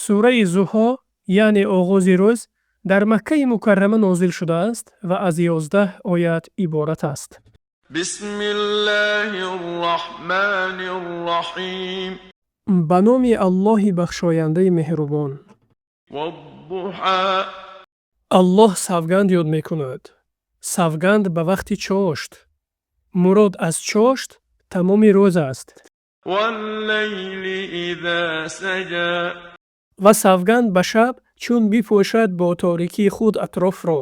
Сураи Зуҳо, яъне оғози рӯз, дар Маккаи Мукаррама нозил шудааст ва аз 11 оят иборат аст. بسم الله الرحمن الرحيم. Ба номи Аллоҳи бахшояндаи меҳрубон. والضحى. Аллоҳ савганд ёд мекунад. Савганд ба вақти чошт. Мурод аз чошт тамоми рӯз аст. والليل إذا سجى. Ва савганд ба шаб, чун бипӯшад бо торикии худ атрофро.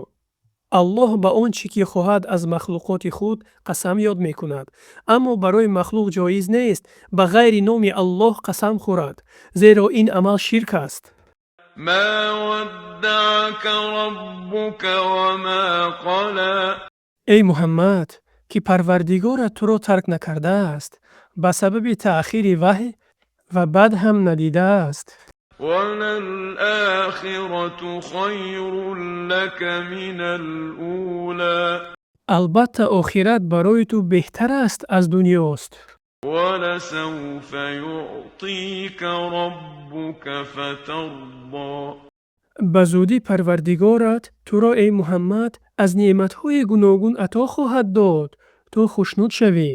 Аллоҳ ба он чӣ ки хоҳад аз махлуқоти худ қасам ёд мекунад, аммо барои махлуқ ҷоиз нест ба ғайри номи Аллоҳ қасам хӯрад, зеро ин амал ширк аст. ما ودعك ربك وما قلى. Эй Муҳаммад, ки Парвардигорат туро тарк накардааст ба сабаби таъхири ваҳй ва бад ҳам надидааст. وللآخرة خير لك من الأولى. Албатта, охират барои ту беҳтар аст аз дунёст. ولسوف يعطيك ربك فترضى. Ба зудӣ Парвардигорат туро, эй Муҳаммад, аз неъматҳои гуногун ато хоҳад дод, то хушнуд шавӣ.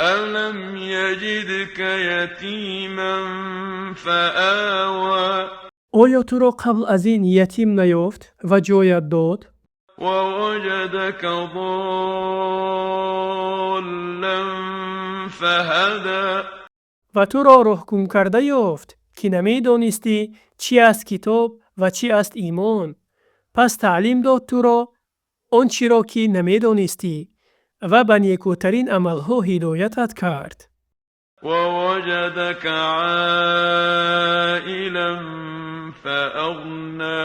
ألم يجدك يتيما فآوى. Оё туро қабл аз ин ятим наёфт ва ҷоят дод? ووجدك ضالا فهدى. Ва туро роҳгумкарда ёфт, ки намедонистӣ чӣ аст китоб ва чӣ аст имон. Пас таълим дод туро он чиро, ки намедонистӣ, ва ба некӯтарин амалҳо ҳидоятат кард. ووجدك عائلا فأغنى.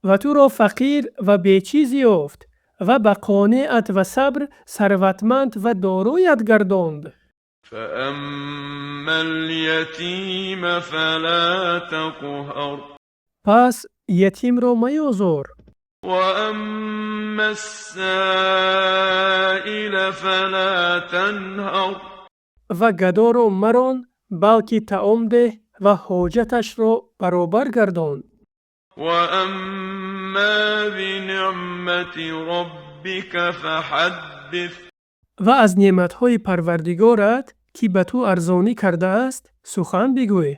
Ва туро фақир ва бечиз ёфт ва ба қонеат ва сабр сарватманд ва дороят гардонд. فأما اليتيم فلا تقهر. Пас ятимро маёзор. وأما السائل فلا تنهر. Ва гадоро марон, балки таом деҳ ва ҳоҷаташро баробар гардон. وأما بنعمة ربك فحدث. Ва аз неъматҳои Парвардигорат, ки ба ту арзонӣ кардааст, сухан бигӯй.